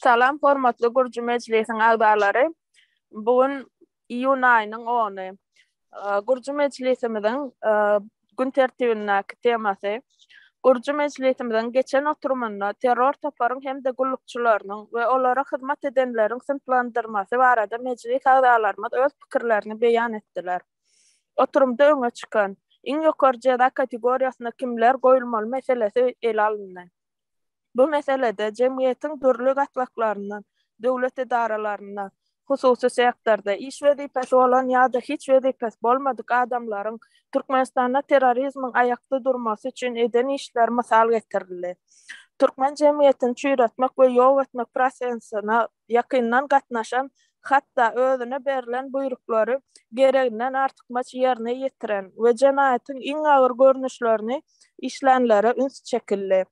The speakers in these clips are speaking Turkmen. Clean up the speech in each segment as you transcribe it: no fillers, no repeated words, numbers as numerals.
Salam hormatly Gurujy mejlisiň agzalary. Bu gün iýun aýynyň ony. Gurujy mejlisimiziň gün tertibindäki temasy Gurujy mejlisimiziň geçen oturymynda terror toparyň hem-de gullukçylarynyň we olara hyzmat edenleriň synplandyrmasy barada mejlis agzalarymyz öz pikirlerini beýan etdiler. Oturymda öňe çykan, iň ýokary jeza kategoriýasyna kimler goýulmaly meselesi ele alyndy. Bu meselede jemgyýetiň dürli gatlaklaryndan, döwlet edaralarynda, hususy sektorda iş wezipesi bolan ýa-da hiç wezipesi bolmadyk adamlaryň Türkmenistanda terrorizmiň aýakda durmasy üçin eden işleri mysal getirildi. Türkmen jemgyýetini çüýretmek we ýok etmek prosesine ýakyndan gatnaşan, hatda özüne berlen buýruklary gereginden artykmaç ýerine ýetiren we jenaýatyň iň agyr görnüşlerini işlänlere üns çekildi.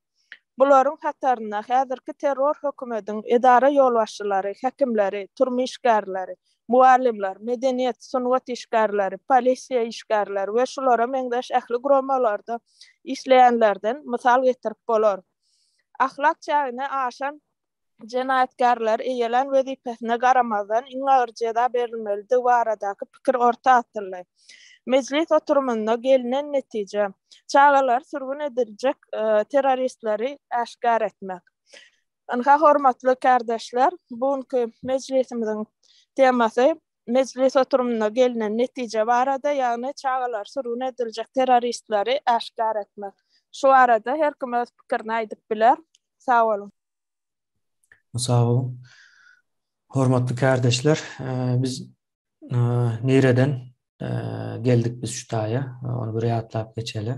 Bularyň hatarynda häzirki terror hökümediň edara ýolbaşçylary, häkimleri, türme işgärleri, mugallymlar, medeniýet, sungat işgärleri, polisiýa işgärleri we şulara meňzeş ähli guramalarda işleýänlerden mysal getirip bolar. Ahlak çägini aşan jenaýatkärlere eýelän wezipesine garamazdan iň agyr jeza berilmelidigi baradaky pikir orta atyldy. Mejlis oturymynda gelnen netije, çagalary sürgün ediljek terroristleri äşgär etmek. Ynha hormatly kärdeşler, bu günki mejlisimiziň temasy mejlis oturymynda gelnen netije barada, ýagny çagalary sürgün ediljek terroristleri äşgär etmek. Şu barada her kim öz pikirini aýdyp biler. Sag boluň. Sag boluň. Hormatly kärdeşler, biz nireden geldik biz şu taýa? Ony bir ýatlap geçeli.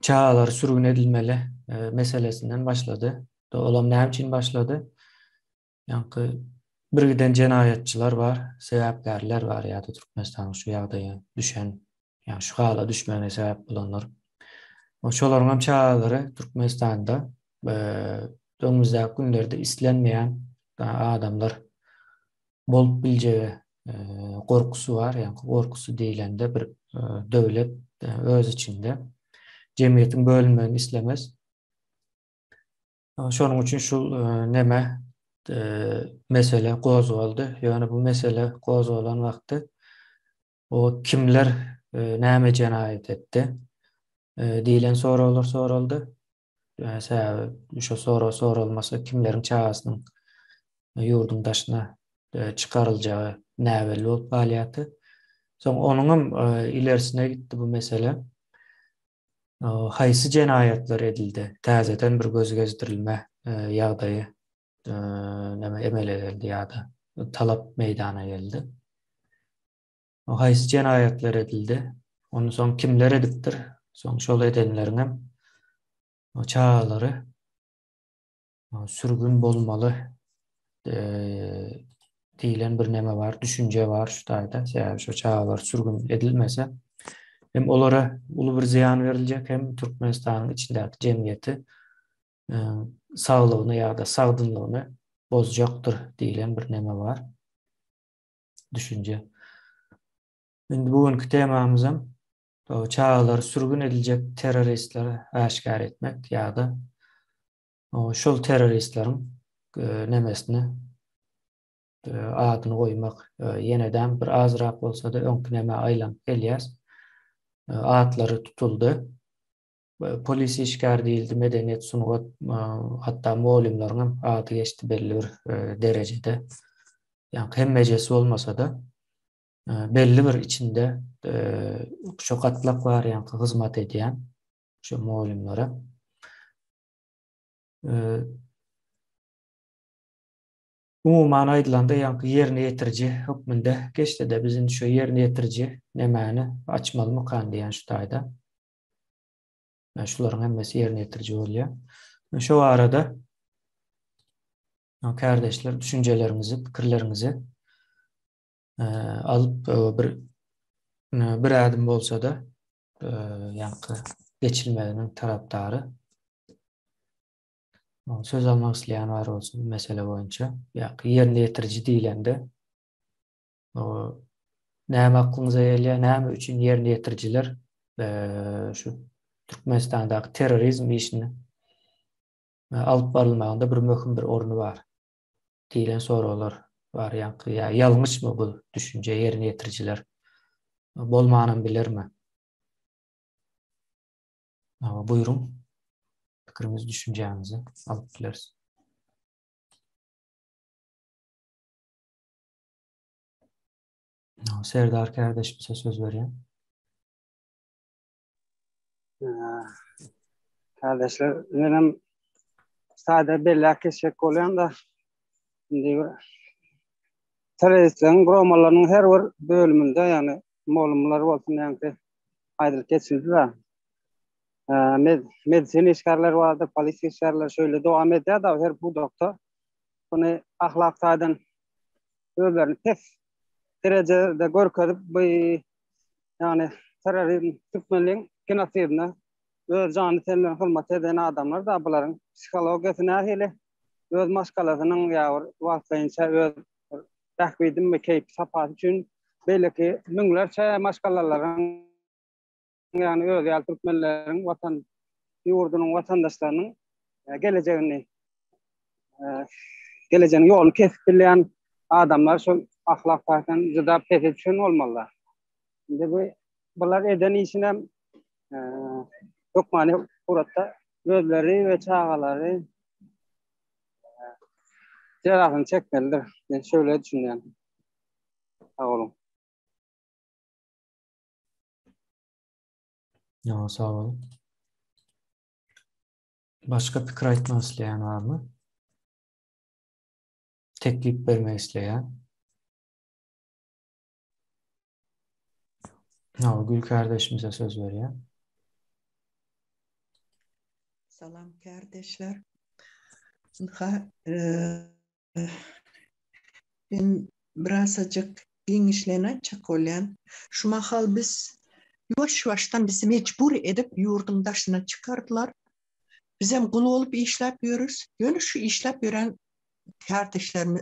Çagalar sürgün edilmeli meselesinden başlady. Olam näme üçin başlady? Ýaňky birgiden jenaýatçylar bar, sebäpkärler bar ýa-da Türkmenistanyň şu ýagdaýa düşen Ýagny şu hala düşmegine sebäp bolanlar. Şolaryň hem çagalary Türkmenistanda öňümizdäki günlerde islenmeýän adamlar bolup biljegi gorkusy bar. Ýagny gorkusy diýlende bir döwlet öz içinde jemgyýetiň bölünmegini islemez. Şonuň üçin şu neme mesele gozgaldy. Ýöne bu mesele gozgalan wagty O kimler näme jenaýat etdi? diýlen soraglar soraldy. Sebäbi şo sorag soralmasa kimleriň çagasynyň ýurduň daşyna çykaryljagy näbelli bolup galýardy. Soň onuňam ilerisine gitdi bu mesele. Haýsy jenaýatlar edildi? Täzeden bir göz gezdirilme ýagdaýy näme emele geldi ýa-da talap meýdana geldi. O haýsy jenaýatlar edildi? Ony soň kimler edipdir? Soň şol edenleriň hem çagalary sürgün bolmaly diýlen bir neme bar, düşünje bar şu taýda. Sebäbi şu çagalar sürgün edilmese hem olara uly bir zyýan beriljek, hem Türkmenistanyň içindäki jemgyýeti saglygyny ýa-da sagdynlygyny bozjakdyr diýlen bir neme bar. Düşünje. Indi bu günki temamyzam çagalary sürgün ediljek terroristleri äşgär etmek ýa-da şol terroristleriň nemesini adyny goýmak ýenedem bir azrak bolsa-da öňki nemä aýlanyp gelýäs. Atlary tutuldy. Polis işgäri diýildi, medeniýet, sungat, hatda mugallymlaryň hem ady geçdi belli bir derejede. Ýagny hemmejesi bolmasa-da, belli bir içinde şu gatlak bar, ýagny hyzmat edýän şu mugallymlara. Umuman aýdylanda, ýagny ýerine ýetiriji hökmünde geçse-de, biz indi şu ýerine ýetiriji nemäni açmalymykan diýen şu taýda. Şularyň hemmesi ýerine ýetiriji bolýar. Şu arada kärdeşler düşünjeleriňizi, pikirleriňizi alyp bir bir ädim bolsa-da ýaňky geçilmeginiň tarapdary. Söz almak isleýän bar bolsa bu mesele boýunça, ýa-da ýerine ýetiriji diýlende Näme aklyňyza gelýär, näme üçin ýerine ýetirijiler şu Türkmenistandaky terrorizm işini alyp barylmagynda bir möhüm bir orny bar. Diýlen soraglar bar. Ýaňky ýa ýalňyşmy bu düşünje ýerine ýetirijiler? Bolmanam bilermi? Buýruň. Pikiriňizi, düşünjäňizi alyp bileris. Serdar kärdeşimize söz berýän. Kardeşler, menem sada belläp geçjek bolýan-da, indi bir terroristleriň guramalarynyň her bir bölüminde, ýagny mugallymlar bolsun, ýaňky aýdylyp geçildi-de, med medisina işgärleri bardyr, polisiýa işgärleri şeýle dowam edýär-de her pudakda. Muny ahlak taýdan özlerini pes derejede görkezip, bu ýagny terrorizm türkmenligiň genosidine öz jany teni bilen hyzmat eden adamlar da bularyň psihologiýasy nähili öz maşgalasynyň ýa bir wagtlaýynça öz bähbidimi keýpi sapasy üçin beýleki müňlerçe maşgalalaryň ýagny özi ýaly türkmenleriň watan ýurdunyň watandaşlarynyň e, gelejegini e, gelejeginiň ýoluny kesip bilýän adamlar şol ahlak taýdan juda pese düşen bolmalylar. Indi bu bular eden işinem e, hökmany suratda özleri we çagalary jezasyny çekmelidir. Men şöyle düşünýän. Sag boluň. Ýa, sag bol. Başga pikir aýtmak isleýän barmy? Teklip bermek isleýän? Ýa, Gül kardeşimize söz berýän. Salam kardeşler. Ynha, Men birazajyk giňişleýin aýtjak bolýan. Şu mahal biz ýuwaş-ýuwaşdan bizi mejbur edip ýurduň daşyna çykardylar. Bizem gul bolup işläp ýörüs. Ýöne şu işläp ýören kärdeşlerimiz,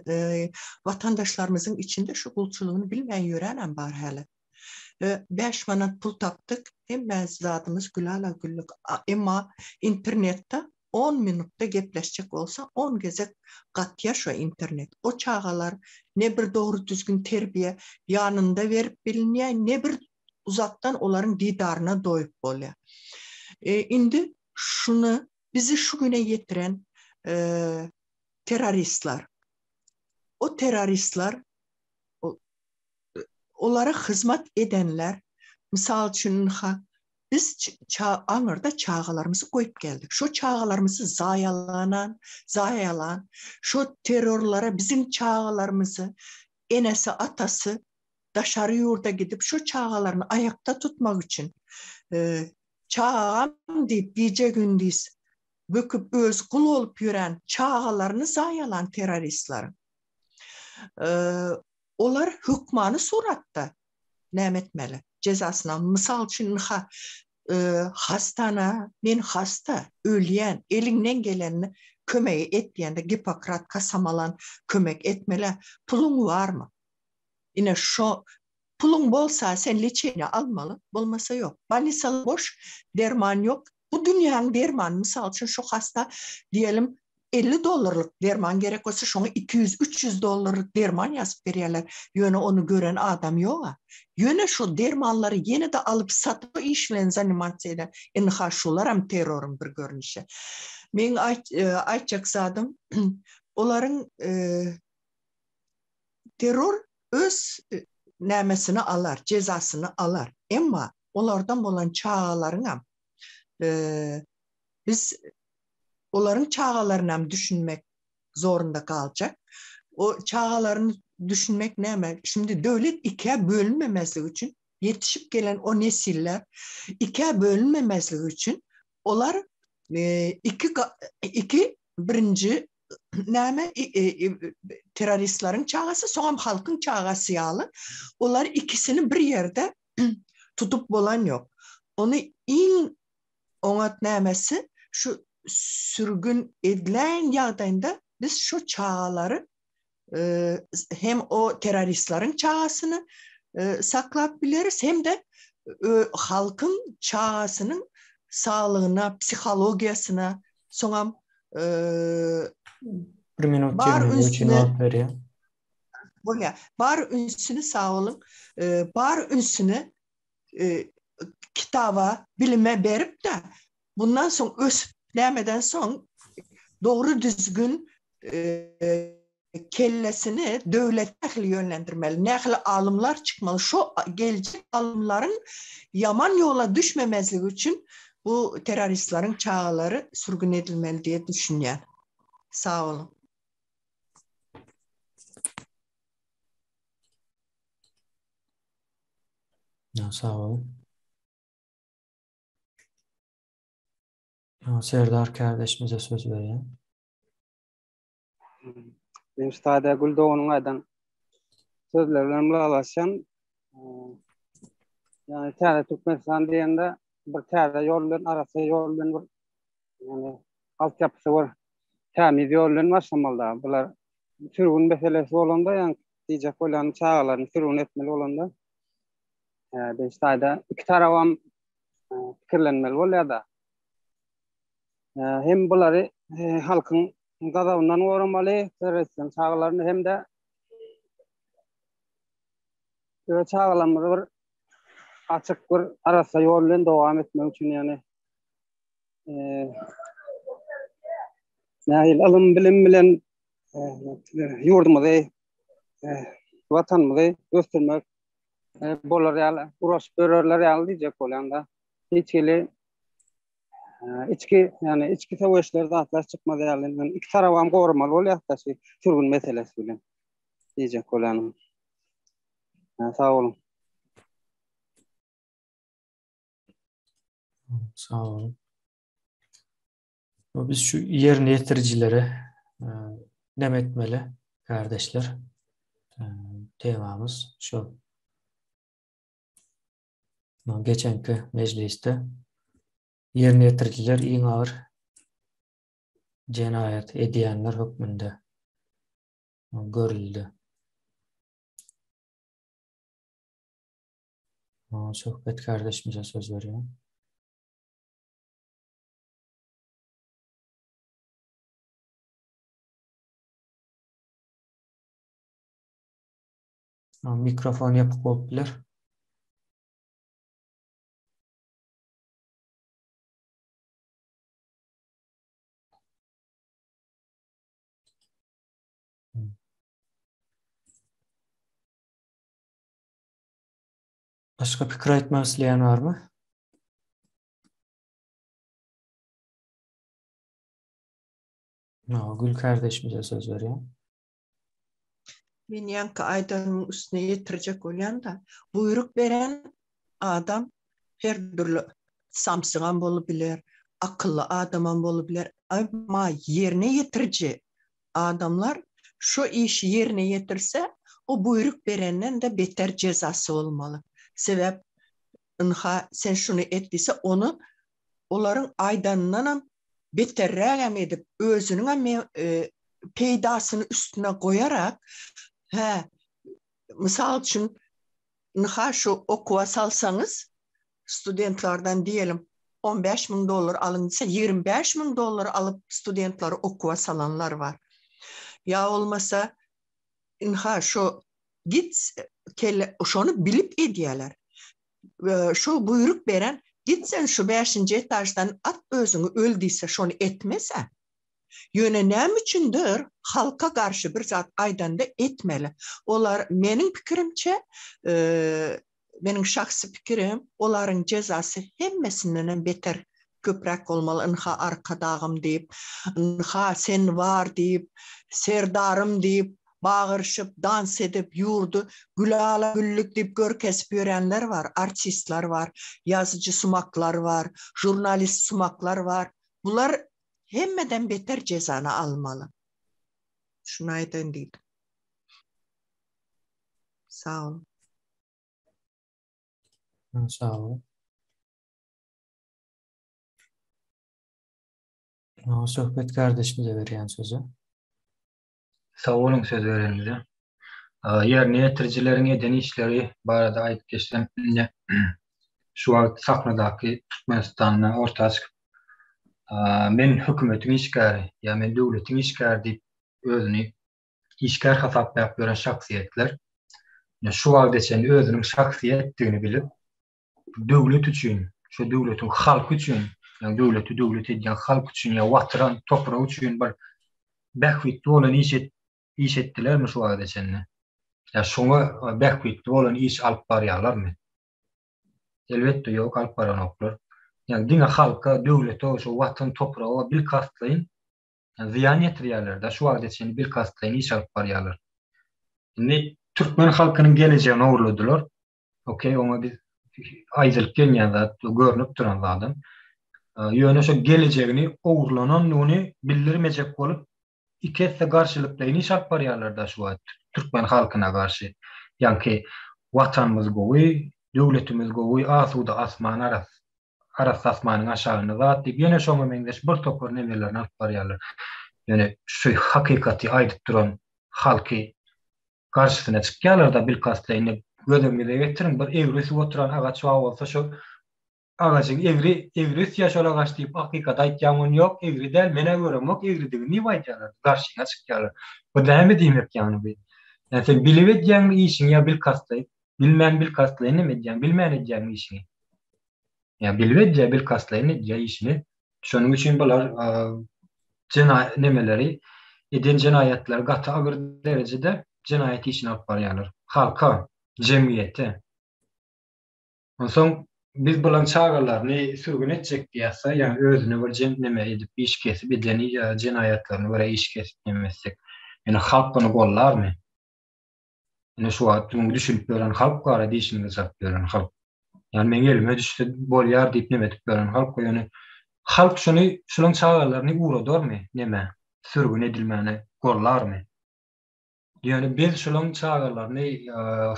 watandaşlarymyzyň içinde şu gulçulygyny bilmän ýörenem bar häli. 5 manat pul tapdyk, hemme zadymyz gülala-güllük. Emma internetde on minutda gepleşjek bolsa on gezek gatýa şo internet. O çagalar ne bir dogry düzgün terbiýe ýanynda berip bilinýä ne bir uzakdan olaryň didaryna doýup bolýa. Indi şuny bizi şu güne ýetiren terroristler. O terroristler olara hyzmat edenler mysal üçin ynha Biz aňyrda çagalarymyzy goýup geldik. Şo çagalarymyzy zaýalanan, zaýalan, şo terrorlara biziň çagalarymyzy enesi, atasy daşary ýurda gidip şo çagalaryny aýakda tutmak üçin çagam diýip gije-gündiz böküp özi gul bolup ýören çagalaryny zaýalan terroristleriň olar hökmany suratda näme etmeli? Jezasyna. Mysal üçin, ynha, hastana, men hasta, ölýän, eliňden gelenini kömegi et diýende Gippokrat kasam alan kömek etmeli. Puluň barmy? Ine şo puluň bolsa sen leçeniýe almaly, bolmasa ýok. Bolnisalar boş, derman ýok. Bu dünýäniň dermany, mysal üçin, şu hasta diýelim 50 dollarlyk derman gerek bolsa, şoňa 200, 300 dollarlyk derman ýazyp berýärler. Ýöne ony gören adam ýog-a. Ýöne şo dermanlary ýene-de alyp satyp iş bilen zanimatsiýa eden, ynha şularam terroryň bir görnüşi. Meň aýtjak zadym, olaryň terror öz nämesini alar, jezasyny alar. Emma olardan bolan çagalaryňam biz olaryň çagalarynam düşünmek zorunda galjak. O çagalaryny düşünmek näme? Şimdi döwlet ikä bölünmemezligi üçin ýetişip gelen o nesiller ikä bölünmemezligi üçin olar iki iki birinji näme terroristleriň çagasy, soňam halkyň çagasy ýaly olar ikisini bir ýerde tutup bolan ýok. Ony iň oňat nämesi şu sürgün ediläýen ýagdaýynda biz şu çagalary hem o terroristleriň çagasyny saklap bileris hem-de halkyň çagasynyň saglygyna, psihologiýasyna, soňam. Bir minut Bar jemlemek üçin ünsüni wagt berýän. Bolýar. Bar ünsüni sag boluň. Bar ünsüni kitaba, bilime berip-de, bundan soň ösüp nämeden soň dogry düzgün kellesini döwlet nähili ýönlendirmeli, nähili alymlar çykmaly, şo geljek alymlaryň ýaman ýola düşmemezligi üçin bu terroristleriň çagalary sürgün edilmeli diýe düşünýän. Sag boluň. Sag boluň. Serdar kärdeşimize söz berýän. Men şu taýda Gül doganyň aýdan sözleri bilen ylalaşýan. Ýagny täze Türkmenistan diýende bir täze ýol bilen, arassa ýol bilen bir ýagny altyapysy bir tämiz ýol bilen başlamaly da. Bular sürgün meselesi bolanda, ýagny diýjek bolýanym çagalaryny sürgün etmeli bolanda, beş taýda iki tarabam pikirlenmeli bolýar-da. Hem bulary halkyň gazabyndan goramaly, terroristleriň çagalaryny hem-de öz çagalarymyzy bir açyk bir arassa ýol bilen dowam etmek üçin ýagny nähili ylym bilim bilen ýurdumyzy watanymyzy ösdürmek bolar ýaly uraşyp ýörerler ýaly diýjek bolýan-da. Hiç hili içki ýagny içki söweşler zatlar çykmaz ýaly ýagny iki tarabam goramaly bolýar-da şu sürgün meselesi bilen diýjek bolýanym. Sag boluň. Sag boluň. Biz şu ýerine ýetirijilere näme etmeli, kardeşler? Temamyz şu. Geçenki mejlisde ýerine ýetirijiler iň agyr jenaýat edýänler hökmünde görüldi. Söhbet kardeşimize söz berýän. Mikrofon ýapyk bolup biler. Başga pikir aýtmak isleýän barmy? Gül kardeşimize söz berýän. Men ýaňky aýdanymyň üstüne ýetirjek bolýan-da, buýruk beren adam her dürli samsygam bolup biler, akylly adamam bolup biler, emma ýerine ýetiriji adamlar şo işi ýerine ýetirse, o buýruk berenden-de beter jezasy bolmaly. Sebäp ynha sen şuny et diýse, ony olaryň aýdanyndanam beterrägem edip, özüniňem peýdasyny üstüne goýarak, hä, mysal üçin, ynha şu okuwa salsaňyz, studentlerden diýelim, 15 müň dollar alyň diýse, 25 müň dollar alyp studentleri okuwa salanlar bar. Ýa bolmasa, ynha şu git kelle şony bilip edýärler. Şu buýruk beren git sen şu bäşinji etaždan at özüňi öl diýse şony etmese, ýöne näme üçindir halka garşy bir zat aýdanda etmeli. Olar meniň pikirimçe meniň şahsy pikirim olaryň jezasy hemmesindenem beter köpräk bolmaly ynha arkadagym diýip, ynha sen bar diýip, serdarym diýip bagyryşyp dans edip ýurdy gülala güllük diýip görkezip ýörenler bar, artistler bar, ýazyjy sumaklar bar, žurnalist sumaklar bar. Bular hemmeden beter jezany almaly. Şuny aýdaýyn diýdim. Sag boluň. Sag boluň. Söhbet kardeşimize berýän sözi. Sag boluň söz bereniňize. Ýerine ýetirijileriň eden işleri barada aýdyp geçsem, indi şu wagt sahnadaky Türkmenistanda orta çykyp, men hökümetiň işgäri ýa men döwletiň işgäri diýip. özüni işgär hasaplap ýören şahsyýetler şu wagta çenli özüniň şahsyýetdigini bilip, döwlet üçin, şu döwletiň halky üçin, ýagny döwleti döwlet edýän halk üçin ýa watan, toprak üçin bir bähbitli bolan iş iş etdilermi şu wagta çenli? Ýa şoňa bähbitli bolan iş alyp barýarlarmy? Elbetde ýok, alyp baranoklar. Ýagny diňe halka, döwlete, şu watan topraga bilkastlaýyn zyýan ýetirýärler-de, şu wagta çenli bilkastlaýyn iş alyp barýarlar. Indi türkmen halkynyň gelejegini ogurladylar. Okey, oňa biz aýdylyp gelýän zat, görnüp duran zadam. Ýöne şo gelejegini ogurlanandygyny bildirmejek bolup, iki esse garşylyklaýyn iş alyp barýarlar-da şu wagt türkmen halkyna garşy. Ýaňky Watanymyz gowy, döwletimiz gowy, asuda asman aras, arassa asmanyň aşagynda zat diýip, ýene şoňa meňzeş bir topar nemelerini alyp barýarlar. Ýöne şu hakykaty aýdyp duran halky garşysyna çykýarlar-da bilkastlaýyn. Indi göz öňüňize getiriň, bir egri ösüp oturan agaç bar bolsa, şo agajyň egri, egri ösýär şol agaç diýip hakykaty aýtýaň ony ýok, egri däl, men-ä göremok egridigini diýip aýdýarlar, garşyňa çykýarlar. Bu näme diýmek ýagny bu? Ýa sen bilip edýäňmi işiňi ýa bilkastlaýyn, bilmän bilkastlaýyn hem edýäň, bilmän edýäňmi işiňi? Ýa bilip edýär, bilkastlaýyn edýär işini. Şonuň üçin bular jenaýat nemeleri eden jenaýatlary gaty agyr derejede jenaýat işini alyp barýarlar. Halka, jemgyýete. Onsoň biz bulan çagalaryny sürgün etjek diýýärse, ýagny özüne bir jem neme edip iş kesip eden jenaýatlaryna görä iş kesip neme etsek, ýöne halk muny gollarmy? Ine şu wagt muňa düşünip ýören halk bar-a dişini gyjap ýören halk. Ýagny meň elime düşse bolýar diýip neme edip ýören halk ýöne halk şuny şulaň çagalaryny ugradarmy neme sürgün edilmäne gollarmy? Ýöne biz şulaň çagalaryny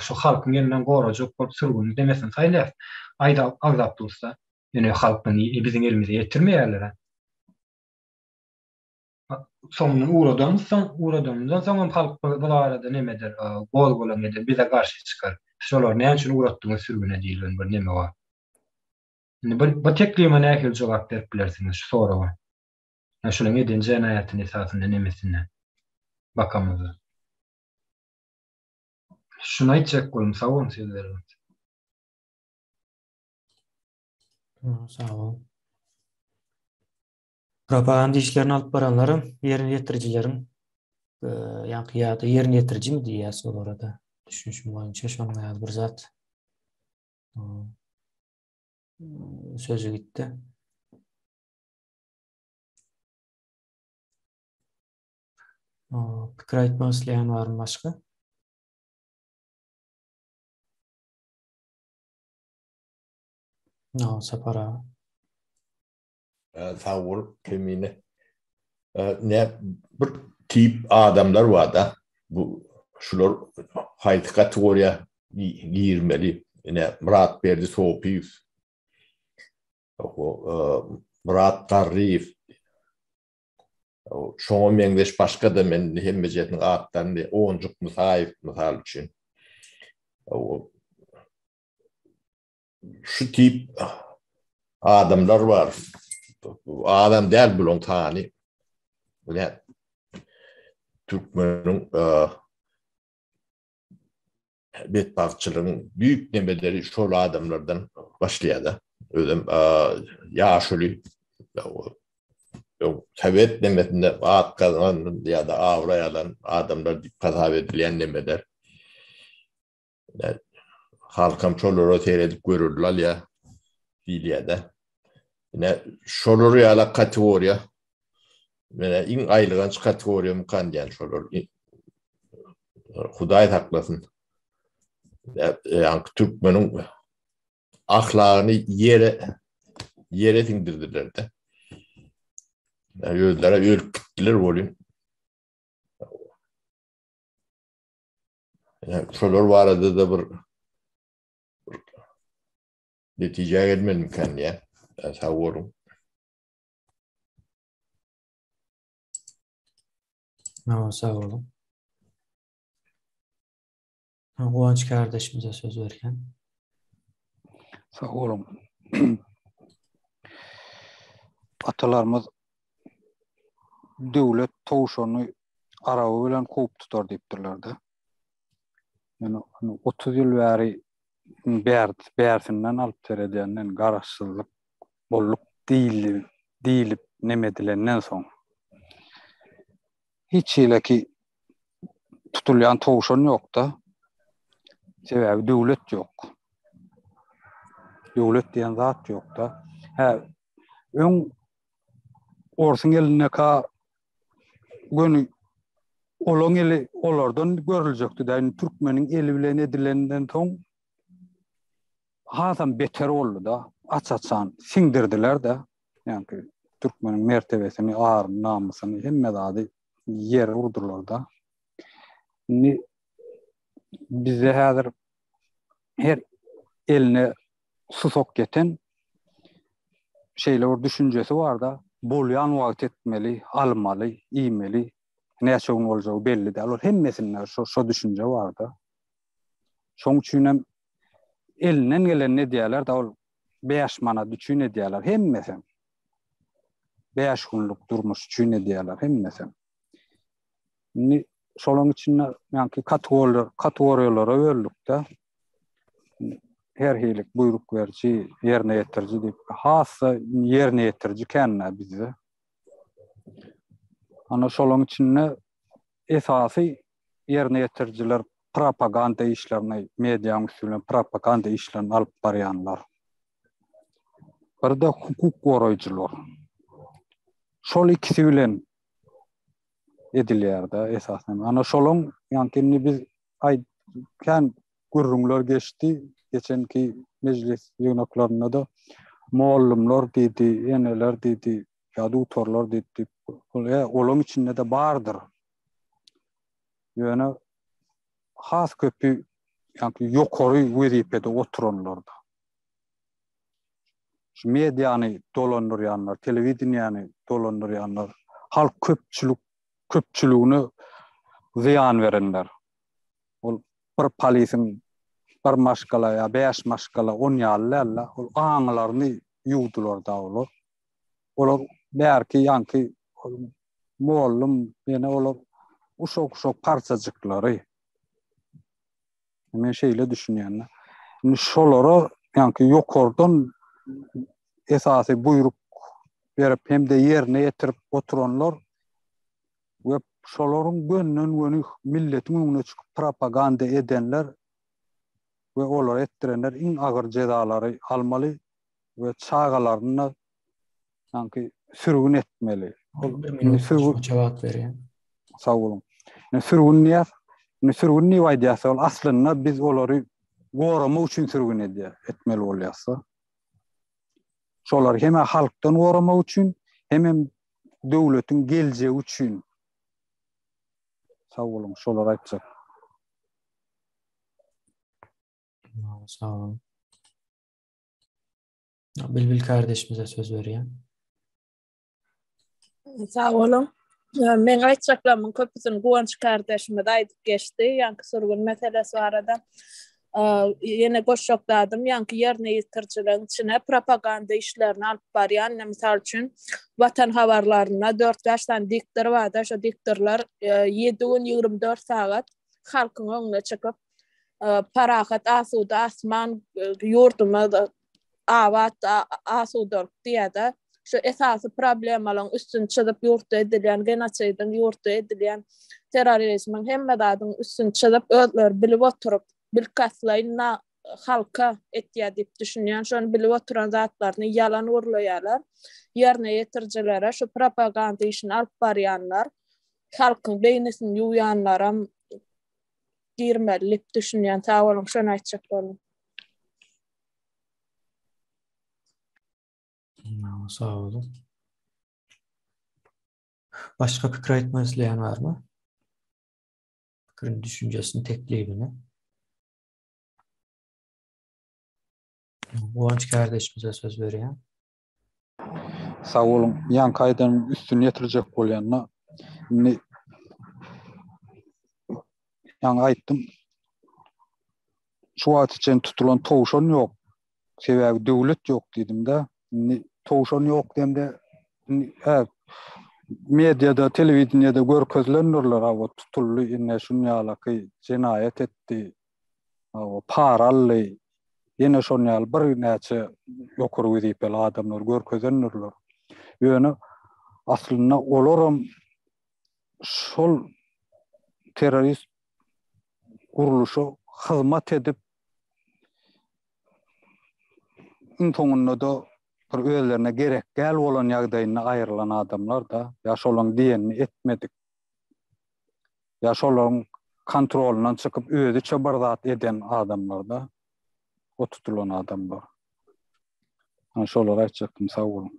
şu halkyň elinden gorajak bolup sürgün demesini saýlaýas. Aýda agzap dursa ýöne halk muny biziň elimize ýetirmeýärler-ä. Soňundan ugradansoň, ugradanymyzdan soň hem halk bu barada neme eder, gozgalaň eder, bize garşy çykar. Şolary näme üçin ugratdyňyz sürgüne diýilgen bir neme bar. Indi bir bu teklibe nähili jogap berip bilersiňiz şu soraga? Ýa şolaryň eden jenaýatyny esasynda nemesinde bakamyzda. Şuny aýtjak boldum, sag boluň söz bereniňiz. Sag bol. Propaganda işlerini alyp baranlaram ýerine ýetirijileriň ýaňky ýa-da ýerine ýetirijimi diýýäs olara-da düşünişim boýunça şonuň ýaly bir zat sözi gitdi. Pikir aýtmak isleýän barmy başga? No, Sapar aga. Sag bol Kemine. Ne bir tip adamlar bar da. Bu şular haýsy kategoriýa girmeli? Ine Myratberdi Sopyýew. Myrat Garryýew. Şoňa meňzeş başga-da men hemmejesiniň atlaryny Onjuk Musaýew mysal üçin. Şu tip adamlar bar. Adam däl bulaň sany. Ine türkmeniň betbagtçylygyň büyük nemeleri şol adamlardan başlaýar-da. Özem ýaşuly sowet nemesinde at gazanan ýa-da abraý alan adamlar diýip hasap edilýän nemeler. Halkam şolara seredip görelde alýar diýilýär-de. Ine, şolar ýaly kategoriýa mene iň aýylganç kategoriýa mykan diýen şolar. Hudaý saklasyn. Ýaňky türkmeniň ahlagyny ýere ýere siňdirdiler-de. Özleri ölüp gitdiler welin. Şolar barada-da bir netijä gelmelimikan diýýän. Sag boluň. Sag boluň. Guwanç kardeşimize söz berýän. Sag boluň. Atalarymyz döwlet towşany. Araby bilen kowup tutar diýipdirler-de. Ýöne 30 ýyl bäri bär, bärsinden alyp seredýänden garaşsyzlyk bolduk diýildi, diýlip neme edilenden soň hiç hili tutulýan towşan ýok-da. Sebäbi döwlet ýok. Döwlet diýen zat ýok-da. Hä, öň orsuň elindeka göni olaň eli olardan görüljekdi-dä. Indi türkmeniň eli bilen edilenden soň hasam beter boldy-da. Aç-açan siňdirdiler-de. Ýaňky türkmeniň mertebesini, aryny, namysyny, hemme zady ýere urdular-da. Indi bizde häzir her eline susak ýeten şeýle bir düşünjesi bar-da, bolýan wagt etmeli, almaly, iýmeli, näçe gün boljagy belli däl. Ol hemmesinde şo şo düşünje bar-da. Şoň üçin hem elinden gelenini edýärler-de, ol 5 manat üçin edýärler hemmesem. 5 günlük durmuş üçin edýärler hemmesem. Indi şolaryň içinde ýaňky kategoriýalar, kategoriýalara böldük-de. Her hili buýruk beriji, ýerine ýetiriji diýip, has-da ýerine ýetiriji kän-dä bizde. Ana şolaryň içinde esasy ýerine ýetirijiler propaganda işlerini, medianyň üsti bilen propaganda işlerini alyp barýanlar. Bir-de hukuk goraýjylar. Şol ikisi bilen edilýär-de esasan. Ana şolaň ýaňky indi biz aý kän gürrüňler geçdi. Geçenki mejlis ýygnaklarynda-da mollumlar diýdi, eneler diýdi, ýa dutarlar diýdi diýip. Ol e, olaň içinde-de bardyr. Ýöne has köpi ýaňky ýokary wezipede oturanlarda. Şu mediany dolandyrýanlar, telewideniýäni dolandyrýanlar, halk köpçülik köpçüligine zyýan berenler. Ol bir polisiň bir maşgala ýa bäş maşgala on ýaly däl-de, ol aňlaryny ýuwdular da olar. Olar bärki ýaňky mollum ýene olar uşak-uşak parçajyklary. Men şeýle düşünýän. Indi şolara ýaňky ýokardan esasy buýruk berip hem-de ýerine ýetirip oturanlar we şolaryň gönden-göni milletiň öňüne çykyp propaganda edenler we olary etdirenler iň agyr jezalary almaly we çagalaryny Sanki sürgün etmeli. Ol bir minut goşmaça wagt berýän. Sag boluň. Indi sürgün diýýäs. Indi sürgün diýip aýdýas, ol aslynda biz olary goramak üçin sürgün edýär, etmeli bolýas-da. Şolary hem halkdan goramak üçin, hemem döwletiň geljegi üçin. Sag boluň, şolary aýtjak. Sag boluň. Bilbil kardeşimize söz berýän. Sag boluň. Men aýtjaklarymyň köpüsini Guwanç kardeşimiz aýdyp geçdi, ýaňky sürgün meselesi barada. Ýene goşjak zadym, ýaňky ýerine ýetirijileriň içine propaganda işlerini alyp barýan, mysal üçin, Watan habarlarynda dört-bäş sany diktor barda, şo diktorlar ýedi gün 24 sagat halkyň öňüne çykyp, parahat, asuda asman ýurdumyz abat, asudalyk diýýär-de. Şu esasy problemalaryň üstüni çyzyp ýurtda edilýän genosidiň, ýurtda edilýän terrorizmiň hemme zadyň üstüni çyzyp özleri bilip oturyp, bilkastlaýyn halka etýär diýip düşünýän, şony bilip oturan zatlaryny ýalan gürleýärler. Ýerine ýetirijilere şu propaganda işini alyp barýanlar, halkyň beýnisini ýuwýanlaram girmeli diýip düşünýän. Sag boluň, şony aýtjak boldum. Sag boluň. Başga pikir aýtmak isleýän barmy? Pikirini, düşünjesini, teklibini. Guwanç kardeşimize söz berýän. Sag boluň. Ýaňky aýdanyň üstüni ýetirjek bolýan-da. Indi ýaňy aýtdym. Şu wagta çenli tutulan towşan ýok. Sebäbi döwlet ýok diýdim-de. Indi towşan ýok diýemde, indi hä. mediada, telewideniýede görkezilendirler, hawa tutuldy, ine şun ýalaky jenaýat etdi, hawa para aldy, ýene şon ýaly birnäçe ýokary wezipeli adamlar görkezendirler. Ýöne aslynda olaram şol terrorist gurluşa hyzmat edip iň soňunda-da bir özlerine gerek däl bolan ýagdaýynda aýrylan adamlar-da, ýa şolaryň diýenini etmedik, ýa şolaryň kontrolyndan çykyp özüçe bir zat eden adamlar-da, o tutulan adamlar. Ana şolary aýtjakdym, sag boluň.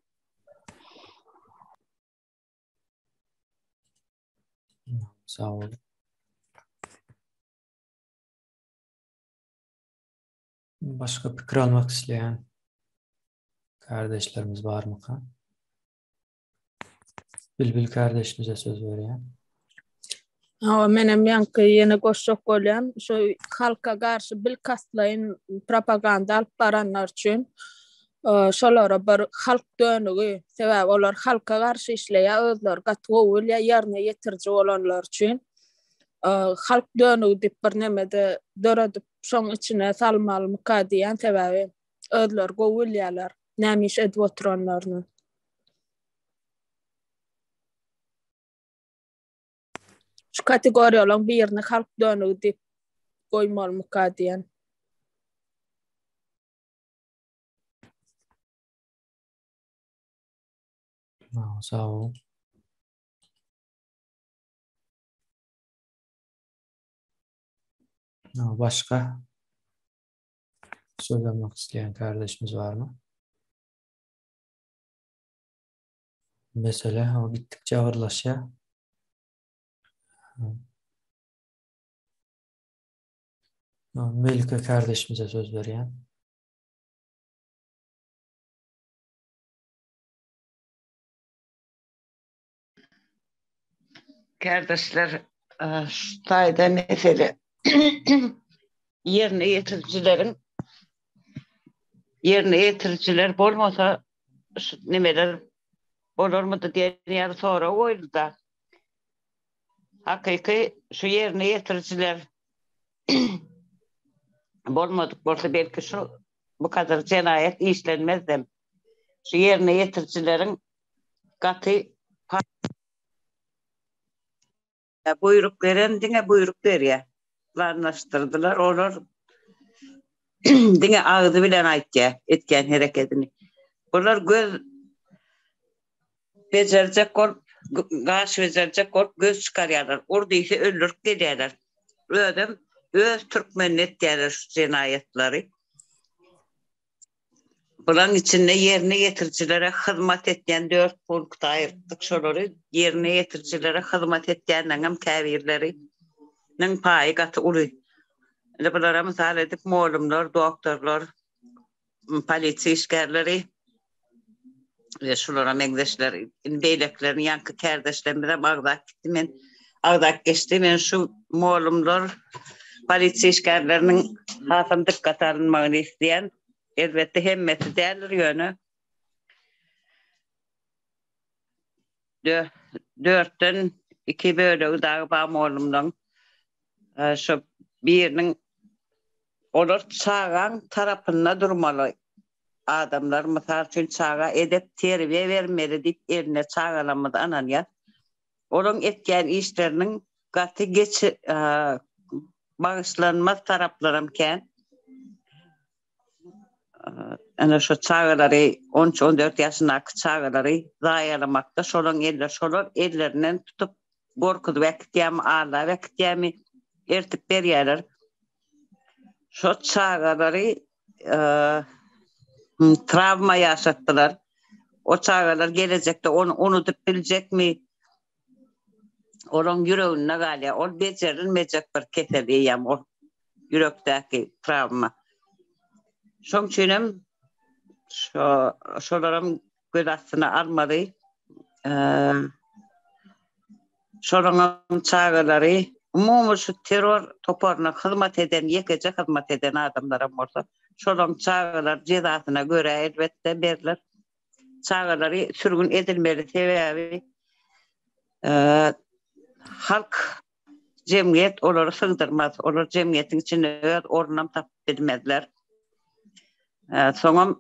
Sag boluň. Başga pikir almak isleýän kardeşlerimiz barmyka? Bilbil kardeşimize söz berýän. Hawa, menem ýaňky ýene goşjak bolýan, şu halka garşy bilkastlaýyn propaganda alyp baranlar üçin şolara bir halk dönügi, sebäbi olar halka garşy işleýär, özleri gaty gowy bilýär, ýerine ýetiriji bolanlar üçin halk dönügi diýip bir neme-de döredip, şoň içine salmalymyka diýýän, sebäbi özleri gowy bilýärler näme iş edip oturanlaryny. Şu kategoriýalaryň birini halk dönügi diýip goýmalymyka diýen. Sag boluň. Başga söz almak isleýän kardeşimiz barmy? Mesele o gitdikçe agyrlaşýar. Melike kardeşimize söz berýän. Kärdeşler, şu taýda mesele ýerine ýetirijileriň ýerine ýetirijiler bolmasa şu nemeler bolarmydy diýen ýaly sorag goýuldy-da. Hakyky şu ýerine ýetirijiler bolmadyk bolsa belki şu bu kadar jenaýat işlenmezdem. Şu ýerine ýetirijileriň gaty Buýruk beren diňe buýruk berýär. Planlaşdyrdylar olar diňe agzy bilen aýtýar etýän herekedini. Bular göz bejerjek bolup, gaş bejerjek bolup göz çykarýarlar. Ur diýse öldürip gelýärler. Özem öz türkmenine etýärler şu jenaýatlary. Bulaň içinde ýerine ýetirijilere hyzmat etýän dört punkta aýyrtdyk. Şolary ýerine ýetirijilere hyzmat etýänleriňem käbirleriniň paýy gaty uly. Indi bulara mysal edip molumlar, doktorlar, polisiýa işgärleri we şulara meňzeşler. Indi beýlekilerini ýaňky kärdeşlerimizem agzap gitdi. Men agzap geçdi. Men şu molumlar, polisiýa işgärleriniň hasam dykgata alynmagyny isleýän. Elbetde hemmesi däldir ýöne dörtden iki bölegi dagy bar molumlaň. Şu biriniň olar çagaň tarapynda durmaly adamlar mysal üçin çaga edep terbiýe bermeli diýip eline çagalarymyzy ynanýas. Olaň etýän işleriniň gaty geç bagyşlanmaz taraplaram kän. Ene şu çagalary on üç, on dört ýaşyndaky çagalary zaýalamakda şolaň eller şolar ellerinden tutup gorkuzyp äkitýärmi, aldap äkitýärmi, ertip berýärler. Şo çagalary trawma ýaşatdylar. O çagalar gelejekde ony unudyp biljekmi? Olaň ýüreginde galýar. Ol bejerilmejek bir kesel eýýäm ol ýürekdäki trawma. Şoň üçin hem şo şolaram göz astyna almaly. Şolaryň çagalary umumy şu terror toparyna hyzmat eden, ýekeje hyzmat eden adamlaram bolsa, şolaryň çagalary jezasyna görä elbetde berler. Çagalary sürgün edilmeli sebäbi. Halk jemgyýet olary sygdyrmaz. Olar jemgyýetiň içinde öz ornunam tapyp bilmezler. Soňam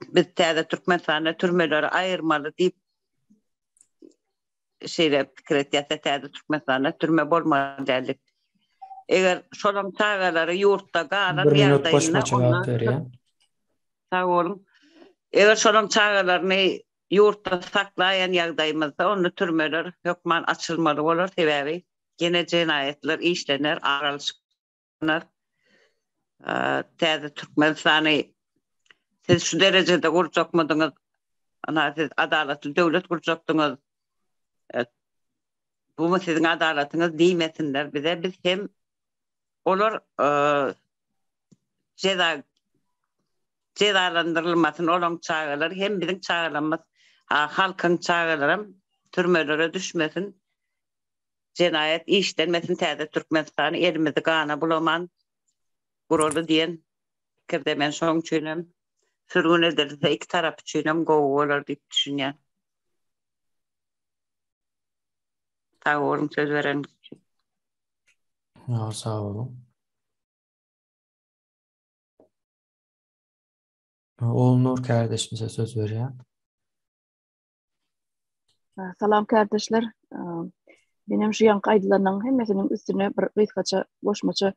biz täze Türkmenistanda türmeleri aýyrmaly diýip şeýle pikir etýärse täze Türkmenistanda türme bolmaly däldik. Eger şolaň çagalary ýurtda galan Bir minut goşmaça wagt berýän. Sag boluň. Eger şolaň çagalaryny ýurtda saklaýan ýagdaýymyzda onda türmeler hökman açylmaly bolar, sebäbi ýene jenaýatlar işlener, ar alyşynar. Täze Türkmenistany siz şu derejede gurjakmydyňyz? Ana siz adalatly döwlet gurjakdyňyz. Bumy siziň adalatyňyz diýmesinler bize. Biz hem olar jeza jezalandyrylmasyn olaň çagalary hem biziň çagalarymyz halkyň çagalaram türmelere düşmesin. Jenaýat işlenmesin täze Türkmenistany elimizi gana bulaman guraly diýen pikirde men şoň üçinem sürgün edilse iki tarap üçinem gowy bolar diýip düşünýän. Sag boluň söz bereniňiz üçin. Ýa sag boluň. Ogulnur kardeşimize söz berýän. Salam kardeşler. Menem şu ýaňky aýdylanlaryň hemmesiniň üstüne bir gysgaça goşmaça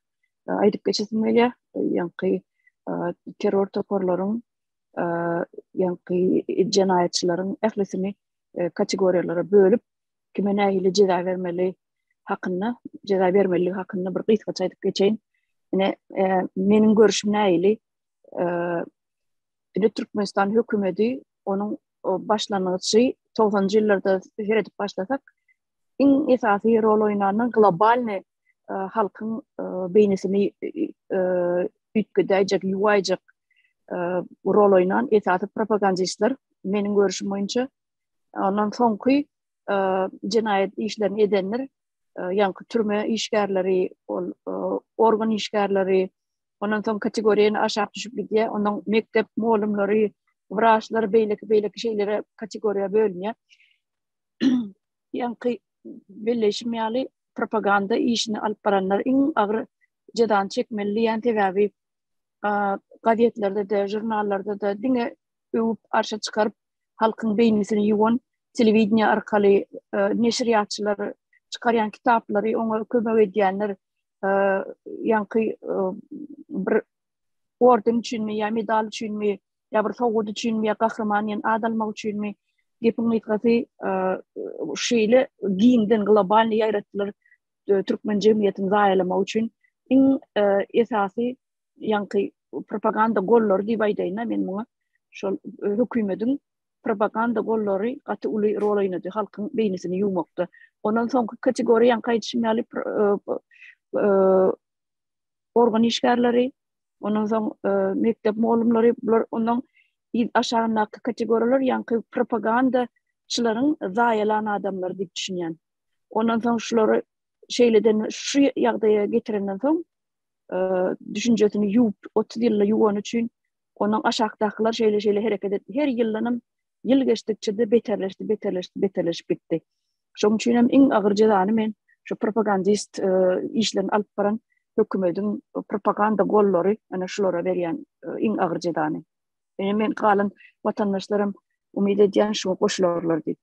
aýdyp geçesim gelýär. Ýaňky terror toparlaryň ýaňky jenaýatçylaryň ählisini kategoriýalara bölüp, kime nähili jeza bermeli hakynda, jeza bermeliligi hakynda bir gysgaça aýdyp geçeýin. Ine, meniň görüşüm nähili? Ine Türkmenistan hökümeti onuň başlangyjy 90-njy ýyllarda seredip başlasak, iň esasy rol oýnany globalny halkyň beýnisini üýtgedäýjek, ýuwaýjak rol oýnan esasy propagandistler meniň görüşüm boýunça. Ondan soňky jenaýat işlerini edenler, ýaňky türme işgärleri, ol organ işgärleri, ondan soň kategoriýa ýene aşak düşüp gidýär. Ondan mekdep mugallymlary, wraçlar, beýleki beýleki şeýlere kategoriýa bölünýär. Ýaňky belleýşim ýaly propaganda işini alyp baranlar iň agyr jezany çekmeli diýen sebäbi gazetlerde-de, žurnallarda-da diňe öwüp arşa çykaryp halkyň beýnisini ýuwan telewideniýe arkaly neşirýatçylar çykarýan kitaplary oňa kömek edýänler ýaňky bir orden üçinmi ýa medal üçinmi ýa bir sowgat üçinmi ýa gahryman diýen ad almak üçinmi gepiň gysgasy şeýle giňden globalny ýaýratdylar türkmen jemgyýetini zaýalamak üçin iň esasy ýaňky propaganda gollary diýip aýdaýyn men muňa şol hökümetiň propaganda gollary gaty uly rol oýnady halkyň beýnisini ýuwmakda. Ondan soňky kategoriýa ýaňky aýdyşym ýaly organ işgärleri, ondan soň mekdep mugallymlary, bular ondan aşagyndaky kategoriýalar ýaňky propagandaçylaryň zaýalan adamlary diýip düşünýän. Ondan soň şulary şeýleden şu ýagdaýa getirenden soň düşünjesini ýuwup 30 ýylda ýuwany üçin Ondan aşakdakylar şeýle-şeýle hereket etdi. Her ýyldanam ýyl geçdikçe-de beterleşdi, beterleşdi, beterleşip gitdi. Şonuň üçin hem iň agyr jezany men şu propagandist e, işlerini alyp baran hökümetiň propaganda gollary, ana şulara berýän e, iň agyr jezany. Ýöne men galan watandaşlarym umyt edýän şuňa goşularlar diýip.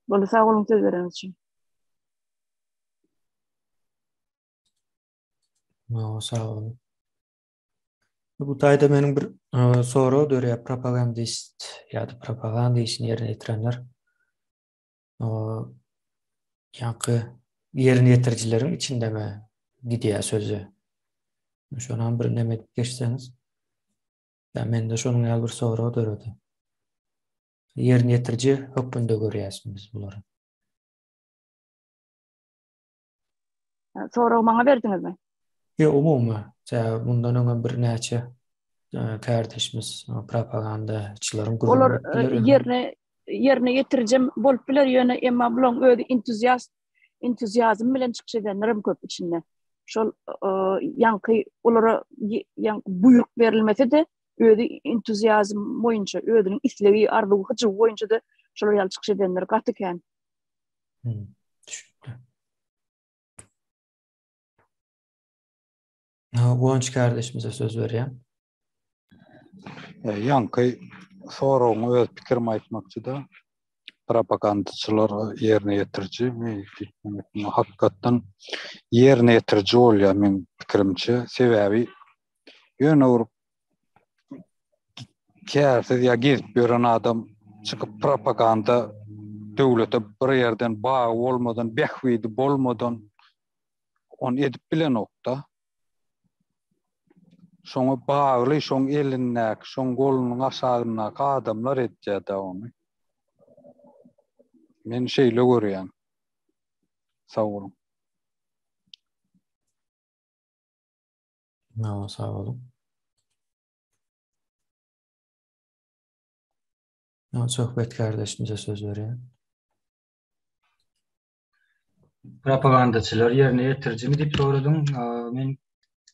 Boldy, sag boluň söz bereniňiz üçin. Sag boluň. Bu taýda meniň bir e, sorag dörýär propagandist ýa-da propaganda işini ýerine ýetirenler. Ýaňky ýerine ýetirijileriň içindemi gidýär sözi? Şonam bir neme edip geçseňiz. Ýa mende şonuň ýaly bir sorag döredi. Ýerine ýetiriji hökmünde görýäs biz bulary. Soragy maňa berdiňizmi? Ýok, umumy. Sebäbi mundan öňem birnäçe e, kärdeşimiz e, propagandaçylaryň gürrüňini Olar e, ýerine ýerine ýetirijem bolup biler, ýöne emma bularyň özi entuziast entuziazm bilen çykyş edenler hem köp içinde. Şol ýaňky olara ýaňky buýruk berilmese-de özi entuziazm boýunça, özüniň islegi, arzuwy, hyjuwy boýunça-da şolar ýaly çykyş edenler gaty kän. Hmm. Guwanç kardeşimize söz berýän. Ýaňky soragyňa öz pikirimi aýtmakçy-da. Propagandaçylar ýerine ýetiriji, hakykatdan ýerine ýetiriji bolýar meň pikirimçe. Sebäbi ýöne bir kärsiz ýa gezip ýören adam çykyp propaganda döwlete bir ýerden bagy bolmadan, bähbidi bolmadan ony edip bilenokda. Şoňa bagly, şoň elindäki, şoň golunyň aşagyndaky adamlar edýär-dä ony. Men şeýle görýän. Sag boluň. Sag boluň. Söhbet kardeşimize söz berýän. Propagandaçylar ýerine ýetirijimi diýip soradyň. Men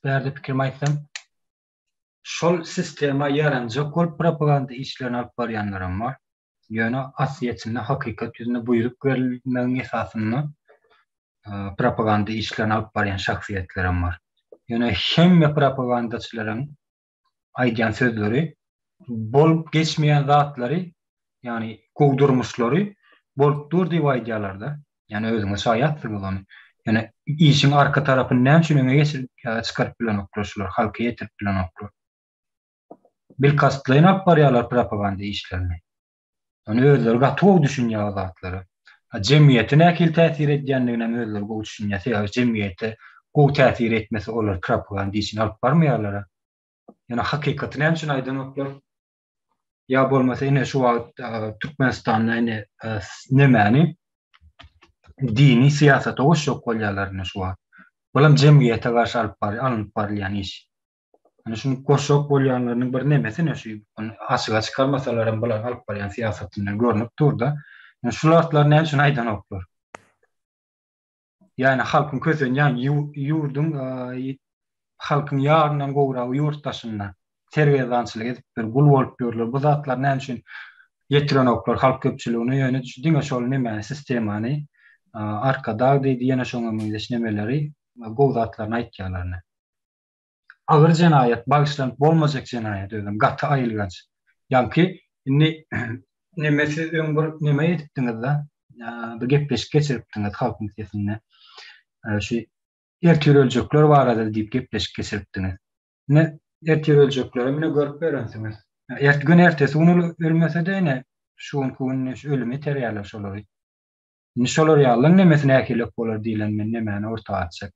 bärde pikirimi aýtsam, şol sistema ýaranjak bolup propaganda işlerini alyp barýanlaram bar. Ýöne aslyýetinde hakykat ýüzünde buýruk berilmegiň esasynda propaganda işlerini alyp barýan şahsyýetlerem bar. Ýöne hemme propagandaçylaryň aýdýan sözleri bolup geçmeýän zatlary, ýagny gowy durmuşlary bolup dur diýip aýdýarlar-da. Ýagny özüňiz şaýatsyňyz ony. Ýöne işiň arka tarapyny näme üçin öňe geçirip ýa çykaryp bilenoklar şular, halka ýetirip bilenoklar. Bilkastlaýyn alyp barýarlar propaganda işlerini. Ony özleri gaty gowy düşünýär o zatlara. Jemgyýete nähili täsir edýändigine hem özleri gowy düşünýär. Sebäbi jemgyýete gowy täsir etmese olar propaganda işini alyp barmaýarlar. Ýöne hakykaty näme üçin aýdanoklar? Ýa bolmasa ine şu wagt Türkmenistanda ine nemäni dini syýasata goşjak bolýarlar ine şu wagt. Bulam jemgyýete garşy alyp bar alnyp barylýan iş. Ine şuny goşjak bolýanlarynyň bir nemesi ine şu açyga çykarmasalar hem bular alyp barýan syýasatyndan görnüp dur-da. Ine şu zatlary näme üçin aýdanoklar? Ýagny halkyň kösenýän ýurduň halkyň ýaryndan gowragy ýurt daşynda sergezdançylyk edip ýör, gul bolup ýörler. Bu zatlary näme üçin ýetirenoklar halk köpçüligine? Ýöne diňe şol nemäni, sistemany Arkadag diýdi, ýene şoňa meňzeş nemeleri, gowy zatlaryny aýtýarlar ine. Agyr jenaýat, bagyşlanyp bolmajak jenaýat özem, gaty aýylganç. Ýaňky indi neme siz öň bir neme edipdiňiz-de, bir gepleşik geçiripdiňiz halkyň sesinde. Şu ertir öljekler barada diýip gepleşik geçiripdiňiz. Ine ertir öljekleri mine görüp ýörensiňiz. Ert gün ertesi gün ölmese-de ine şu günki gün şu ölüme iterýärler şolary. Indi şolar ýalyň nemesi nähilek bolar diýlen men nemäni orta atjak.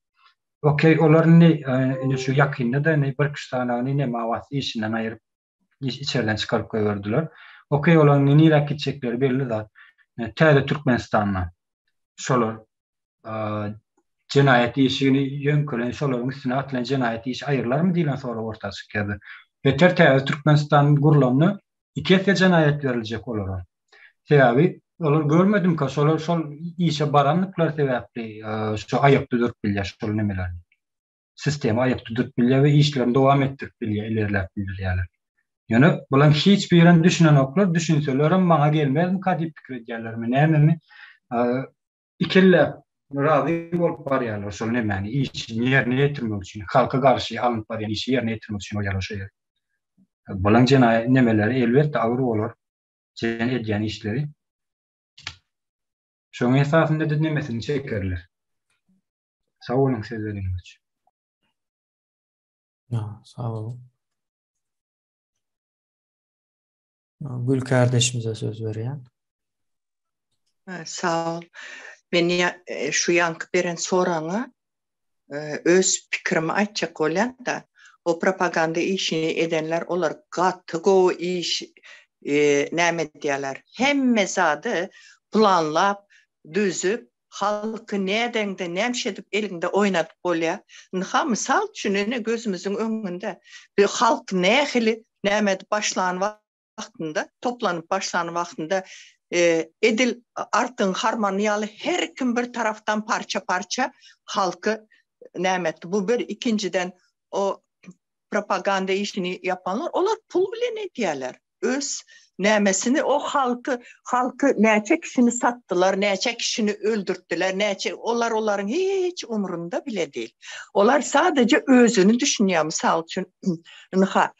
Okey, olar indi indi şu ýakynda-da indi bir kişi sanagyny neme awas işinden aýyryp iş içerden çykaryp goýberdiler. Okey, olaryň indi niräk gitjekleri belli zat. Täze Türkmenistanda şolar jenaýat işini ýöňkelen şolaryň üstüne atylan jenaýat işi aýrylarmy diýlen sorag orta çykýardy. Beter täze Türkmenistan gurlanda Iki esse jenaýat beriljek olara. Sebäbi olar görmedimka şolar şol işe barandyklary sebäpli şu aýakda durup bilýär şol nemeler. Sistema aýakda durup bilýär we işlerini dowam etdirip bilýär, ilerläp bilýärler. Ýöne bularyň hiç birem düşünenoklar, düşünselerem maňa gelmezmika diýip pikir edýärlermi, nämemi? Ikelläp razy bolup barýarlar şol nemäni, işini ýerine ýetirmek üçin, halka garşy alnyp barýan işi ýerine ýetirmek üçin bolýarlar şo ýerde. Bulaň jenaýat nemeleri elbetde agyr bolar, jen edýän işleri. Şoň esasynda-da nemesini çekerler. Sag boluň söz bereniňiz üçin. Sag boluň. Gül kardeşimize söz berýän. Sag bol. Men e, şu ýanky beren soraňa e, öz pikirimi aýtjak bolýan-da. O propaganda işini edenler olar gaty gowy iş e, näme edýärler. Hemme zady planlap, düzüp, halky nädeňde nämiş edip eliňde oýnadyp bolýar. Ynha mysal üçin ine gözümiziň öňünde bir halk nähili näme edip başlan wagtynda, toplanyp başlan wagtynda e, edil artyň harmany ýaly her kim bir tarapdan parça-parça halky näme etdi. Bu bir ikinjiden o propaganda işini yapanlar olar pul bilen edýärler. Öz nämesini o halky halky näçe kişini satdylar, näçe kişini öldürtdiler, näçe olar olaryň hiç umrunda bile değil. Olar sadece özüni düşünýär mysal üçin ynha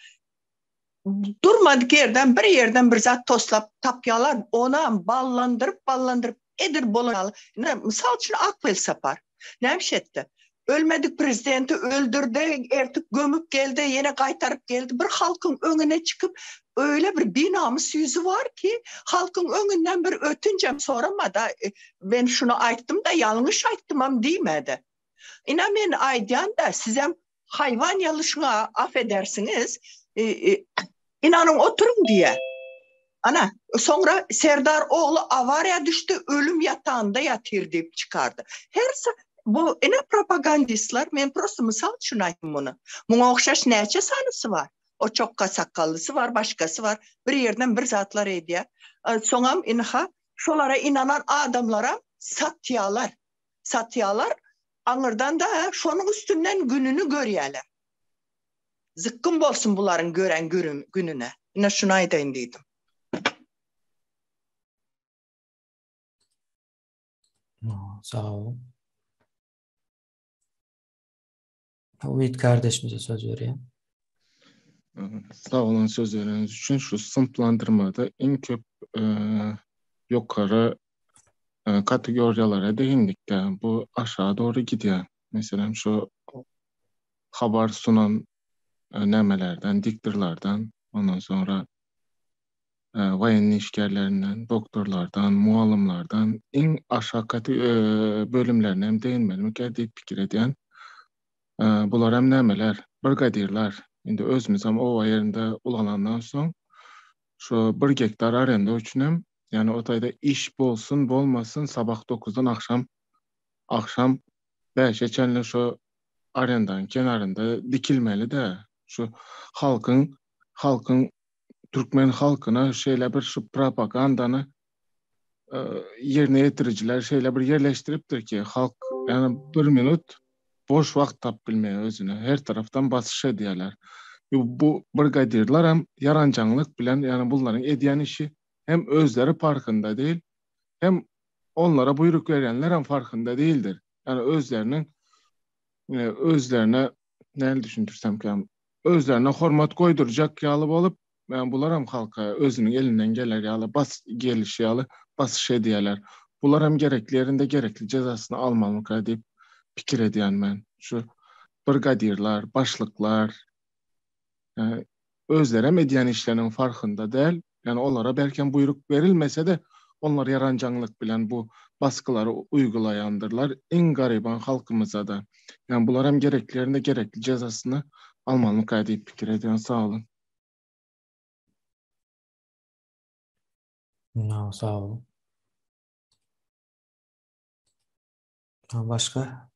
durmadyk ýerden bir ýerden bir zat toslap tapýarlar, onam ballandyryp ballandyryp edil bolan ýaly. Ine mysal üçin Ak Welsapar näme iş etdi? Ölmedik prezidenti öldürdi, ertip gömüp geldi, ýene gaýtaryp geldi. Bir halkyň öňüne çykyp, öýle bir binamys ýüzi bar ki, halkyň öňünden bir ötünjem soramady. Men şuny aýtdym-da, ýalňyş aýtdymam diýmedi. Ine men aýdýan-da, sizem haýwan ýaly şuňa affedersiňiz, ynanyň oturyň diýýär. Ana, soňra Serdar ogly awariýa düşdi, ölüm ýatagynda ýatyr diýip çykardy. Her bu ine propagandistler, men prosta mysal üçin aýtdym muny. Muňa ogşaş näçe sanysy bar? O çokga sakgallysy bar, başgasy bar. Bir ýerden bir zatlar edýär. Soňam ynha şolara ynanan adamlaram satýarlar. Satýarlar. Aňyrdan-da şonuň üstünden gününi görýärler. Zykgym bolsun bularyň gören gününe. Ine şuny aýdaýyn diýdim. Sag boluň. Umyt kardeşimize söz berýän. Sag boluň söz bereniňiz üçin. Şu synplandyrmada iň köp ýokary kategoriýalara degindikde bu aşağı doğru gidýär. Meselem şu habar sunan nämelerden, diktorlardan, ondan soňra waýenniý işgärlerinden, doktorlardan, mugallymlardan iň aşak bölümlerine hem deginmelimikä diýip pikir edýän. Bular hem nämeler? Brigadirler. Indi özümiz hem oba ýerinde ulalandan soň şu bir gektar arenda üçin hem, ýagny o taýda iş bolsun, bolmasyn, sabah dokuzdan akşam akşam bäşe çenli şu arendanyň kenarynda dikilmeli-de. Şu halkyň halkyň türkmen halkyna şeýle bir şu propagandany ýerine ýetirijiler şeýle bir ýerleşdiripdir ki, halk ýagny bir minut boş wagt tapyp bilmeýär özüne. Her tarapdan basyş edýärler. Bu brigadirler hem ýaranjaňlyk bilen, ýagny bunlaryň edýän işi hem özleri parhynda değil, hem onlara buýruk berýänler hem farkynda değildir. Ýagny özleriniň özlerine näl düşündirsemkäm, özlerine hormat goýdurjak ýaly bolup, ýagny bular hem halka özüniň elinden geler ýaly bas gelişi ýaly basyş edýärler. Bular hem gerekli ýerinde gerekli jezasyny almalymyka diýip pikir edýän men. Şu brigadirler, başlyklar özleri hem edýän işleriniň farkynda däl. Ýagny olara belkem buýruk berilmese-de, onlar ýaranjaňlyk bilen bu basgylary uýgulaýandyrlar. Iň garyban halkymyza-da. Ýagny bular hem gerekli ýerinde gerekli jezasyny almalymyka diýip pikir edýän. Sag boluň. Sag boluň. Başga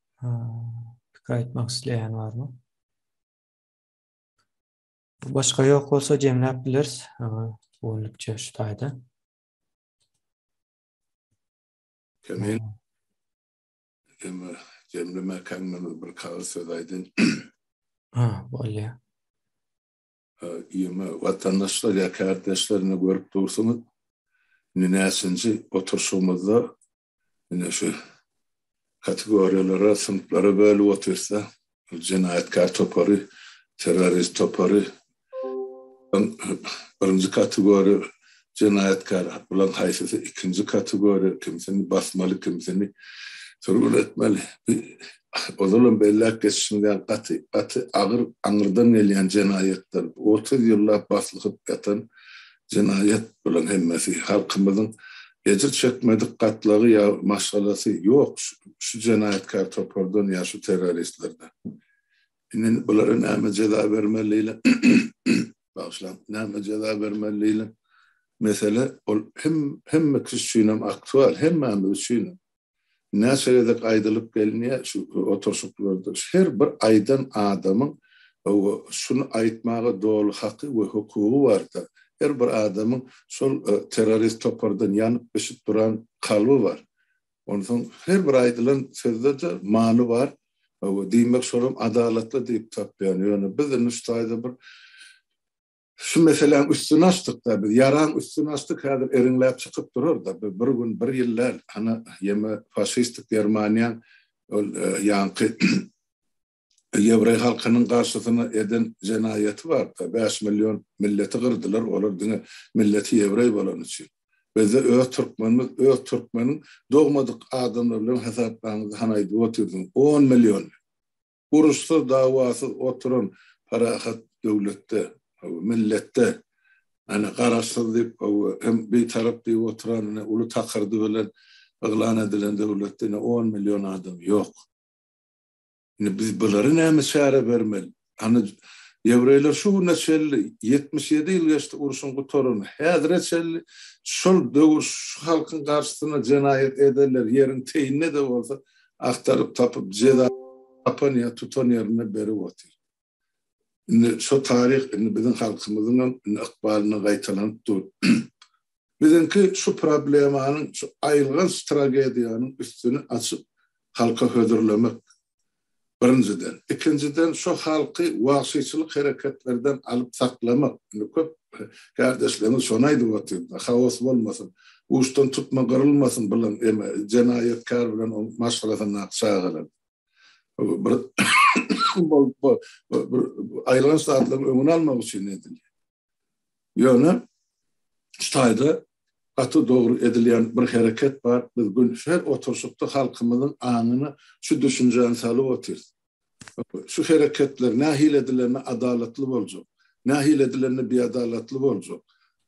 pikir aýtmak isleýän barmy? Başga ýok bolsa jemläp bileris. Bu günlükçe şu taýda. Kemin Emme jemlemäkäň men bir kagyz söz aýdaýyn. Ha, bolýar. Ýeme watandaşlar ýa kärdeşler ine görüp dursuňyz. Indi näçinji oturşygymyzda ine şu kategoriýalara, synplara bölüp otyrsa, jenaýatkär topary, terrorist topary, birinji kategoriýa jenaýatkär, bularyň haýsysy ikinji kategoriýa, kimsini basmaly, kimsini sürgün etmeli. Ozalam belläp geçişimiz ýaly gaty, gaty agyr aňyrdan gelýän jenaýatlar, 30 ýyllap baslygyp ýatan jenaýat bularyň hemmesi. Halkymyzyň ejir çekmedik gatlagy ýa maşgalasy ýok şu jenaýatkär topardan ýa şu terroristlerden. Indi bulara näme jeza bermeli diýlen, bagyşlaň, näme jeza bermeli diýlen mesele ol hem hemme kişi üçin hem aktual, hemmämiz üçin hem. Näçe gezek aýdylyp gelinýär şu oturyşyklarda, her bir aýdan adamyň şuny aýtmaga doly haky we hukugy barda. Her bir adamyň şol terrorist topardan ýanyp-bişip duran kalby bar. Onsoň her bir aýdylan sözde-de many bar. Diýmek şolam adalatly diýip tapýan. Ýöne biz indi şu taýda bir. Şu meseläň üstüni açdyk-da biz, ýaraň üstüni açdyk, häzir eriňläp çykyp durar-da, bu bir gün, bir ýyl däl, hany ýeme faşistik Germaniýaň ol ýaňky ýewreý halkynyň garşysyna eden jenaýaty bar-da, 5 million milleti gyrdylar, olar diňe milleti ýewreý bolany üçin. Bizde öz türkmenimiz, öz türkmeniň dogmadyk adamlar bilen hasaplaňyzda hany aýdyp otyrsyň, on million. Uruşsyz, dawasyz oturan parahat döwletde, milletde, ine, Garaşsyz diýip, hem Bitarap diýip oturan, ine, uly takyrdy bilen yglan edilen döwletde, ine, on million adam ýok. Indi biz bulary näme çäre bermeli? Hany, ýewreýler şu güne çenli, 77 ýyl geçdi urşuň gutaranyna, häzire çenli şol döwür şu halkyň garşysyna jenaýat edenler ýeriň teýinde-de bolsa agtaryp tapyp jeza tapan ýa tutan ýerinde berip otyr. Indi şo taryh indi biziň halkymyzyňam indi ykbalynda gaýtalanyp dur. Biziňki şu problemanyň, şu aýylganç tragediýanyň üstüni açyp halka hödürlemek birinjiden. Ikinjiden şo halky wagşyçylyk hereketlerden alyp saklamak. Indi köp kärdeşlerimiz şony aýdyp otyrdy. Haos bolmasyn, uçdan tutma gyrylmasyn bilen eme jenaýatkär bilen oň maşgalasyndaky çagalar. Bir bir aýylganç zatlaryň öňüni almak üçin edilýär. Ýöne şu taýda gaty dogry edilýän bir hereket bar. Biz gün her oturyşykda halkymyzyň aňyna şu düşünjäni salyp otyrys. Şu hereketler nähili edilende adalatly boljak, nähili edilende biadalatly boljak.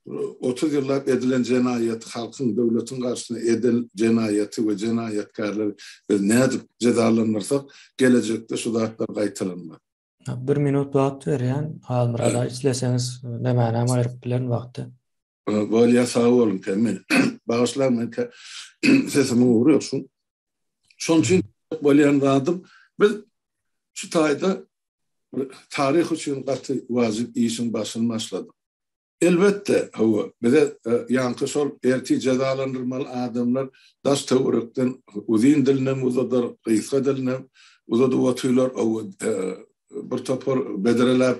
30 ýyllap edilen jenaýaty halkyň, döwletiň garşysyna eden jenaýaty we jenaýatkärleri biz nädip jezalandyrsak, gelejekde şu zatlar gaýtalanmaz. Bir minut wagt berýän Halmyrat aga isleseňiz nämänem aýryp bilerin wagty. Bolýa sag boluň men bagyşlaň men sesimiň ugry ýok şuň. Şoň üçin bolýan zadym biz şu taýda taryh üçin gaty wajyp işiň başyny başladyk. Elbetde, hawa, bize ýaňky şol ertir jezalandyrmaly adamlar daş-töwerekden uzyn dilinem uzadar, gysga dilinem uzadyp otyrlar, hawa, bir topar bedreläp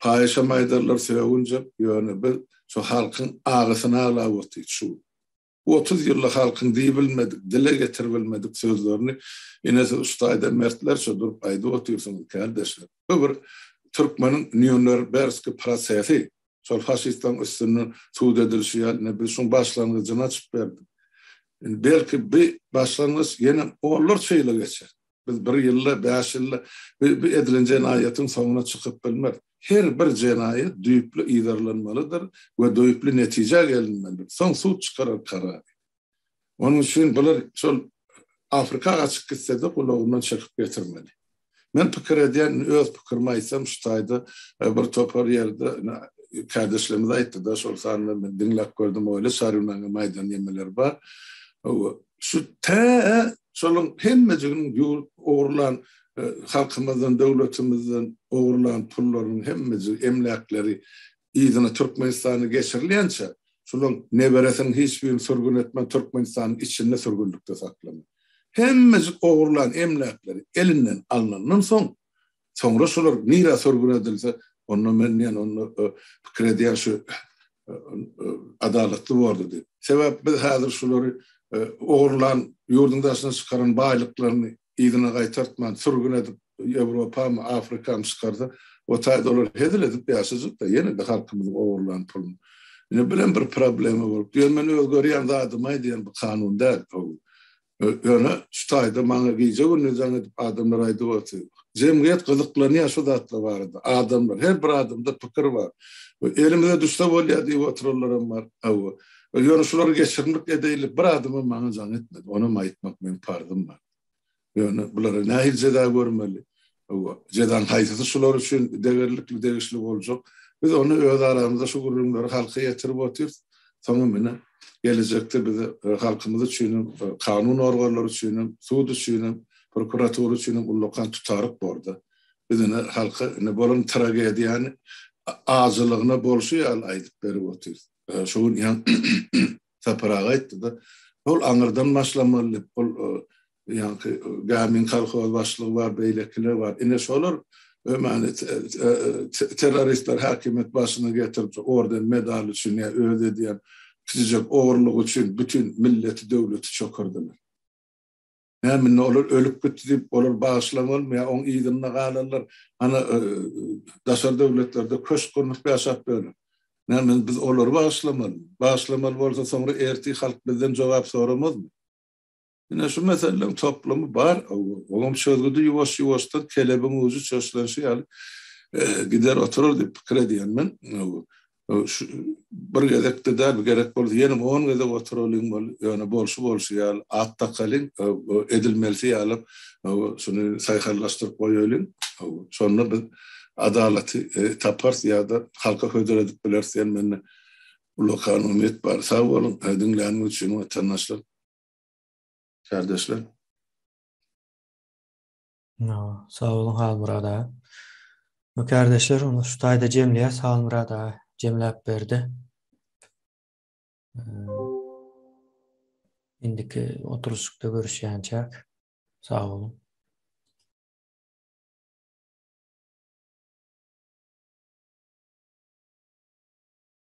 paýyşam aýdarlar, sögünjek, ýöne biz şu halkyň agysyny aglap otyrys şu gün. 30 ýylda halkyň diýibilmedik, dile getiribilmedik sözlerini ine siz şu taýda mertlerçe durup aýdyp otyrsyňyz, kärdeşler. Bu bir türkmeniň Nýunberberski prosesi, şol faşistleriň üstünden sud edilişi ýaly, ine biz şuň başlangyjyny açyp berdik. Indi belki bi başlangyç ýene onlarça ýyla geçer. Biz bir ýylda, bäş ýylda bu edilen jenaýatyň soňuna çykyp bilmeris. Her bir jenaýat düýpli yzarlanmalydyr we düýpli netijä gelinmelidir. Soň sud çykarar karary. Onuň üçin bular şol Afrika gaçyp gitse-de gulagyndan çekip getirmeli. Men pikir edýän, öz pikirimi aýtsam şu taýda bir topar ýerde kärdeşlerimiz aýtdy-da, şol sanda men diňläp gördüm, oýla Çarynaňam aýdan ýemeleri bar. Şu tä şolaryň hemmejiginiň ýurt ogurlan halkymyzdan, döwletimizden ogurlan pullarynyň hemmejigi, emläkleri yzyna Türkmenistana geçirilýänçä, şolaryň neberesiniň hiç birini sürgün etmän Türkmenistanyň içinde sürgünlikde saklamaly. Hemmejik ogurlan emläkleri elinden alnandan soň, Soňra şolar nirä sürgün edilse, onda men diýen, onda pikir edýän şu adalatly bordy diýip. Sebäp biz häzir şulary ogurlan, ýurduň daşyna çykaran baýlyklaryny yzyna gaýtartman, sürgün edip Ýewropamy, Afrikamy çykarsa, o taýda olar hezil edip ýaşajak-da, ýene-de halkymyzyň ogurlan puluny. Ine, birem bir problema bolup. Ýöne men öz görýän zadymy aýdýan, bu kanun däl. Ýöne şu taýda maňa gije-gündiz jaň edip adamlar aýdyp otyr. Jemgyýet gyzyklanýar şu zatlar barada. Adamlar, her bir adamda pikir bar. Elimize düşse bolýar diýip oturanlaram bar. Hawa. Ýöne şulary geçirimlik edeýli bir adamam maňa jaň etmedi. Onam aýtmak meň parzym bar. Ýöne bulara nähili jeza görmeli? Hawa, jezanyň haýsysy şular üçin degerlikli, degişli boljak? Biz ony öz aramyzda şu gürrüňleri halka ýetirip otyrys. Soňam ine, gelejekde bize halkymyz üçinem, kanun organlary üçinem, sud üçinem, prokuratura üçinem ullakan tutaryk borda. Biz ine halka ine bolan tragediýany ajylygyna bolşy ýaly aýdyp berip otyrys. Şu gün ýaňy Sapar aga aýtdy-da, ol aňyrdan başlamaly diýip, ol ýaňky Gämiň kolhoz başlygy bar, beýlekiler bar. Ine şolar. Ömany terroristler häkimiýet başyna getirip orden medal üçin ýa öz edýän kiçijek ogurlygy üçin bütin milleti döwleti çökerdiler. Näme indi olar ölüp gitdi diýip olar bagyşlamalymy ýa oň yzynda galanlar ana daşary döwletlerde köşk gurnup ýaşap ýörler. Näme biz olary bagyşlamalymy? Bagyşlamaly bolsa soňra ertir halk bizden jogap soramazmy? Ine şu meseleleriň toplumy bar. Olam çözgüdi ýuwaş-ýuwaşdan kelebiň ujy çöşlenşi ýaly gider oturar diýip pikir edýän men. Şu bir gezekde däl, gerek bolsa ýene on gezek oturalyň bol, ýöne bolşy bolşy ýaly at dakalyň, edilmelisi ýaly şuny saýhallaşdyryp goýalyň. Şonda biz adalaty taparys ýa-da halka hödür edip bileris diýen mende ullakan umyt bar. Sag boluň, diňläniňiz üçin watandaşlar. Kärdeşler. No, sag boluň Halmyrat aga. Bu kärdeşler onu şu taýda jemleýäs Halmyrat aga jemläp berdi. Indiki oturyşykda görüşýänçäk. Sag boluň.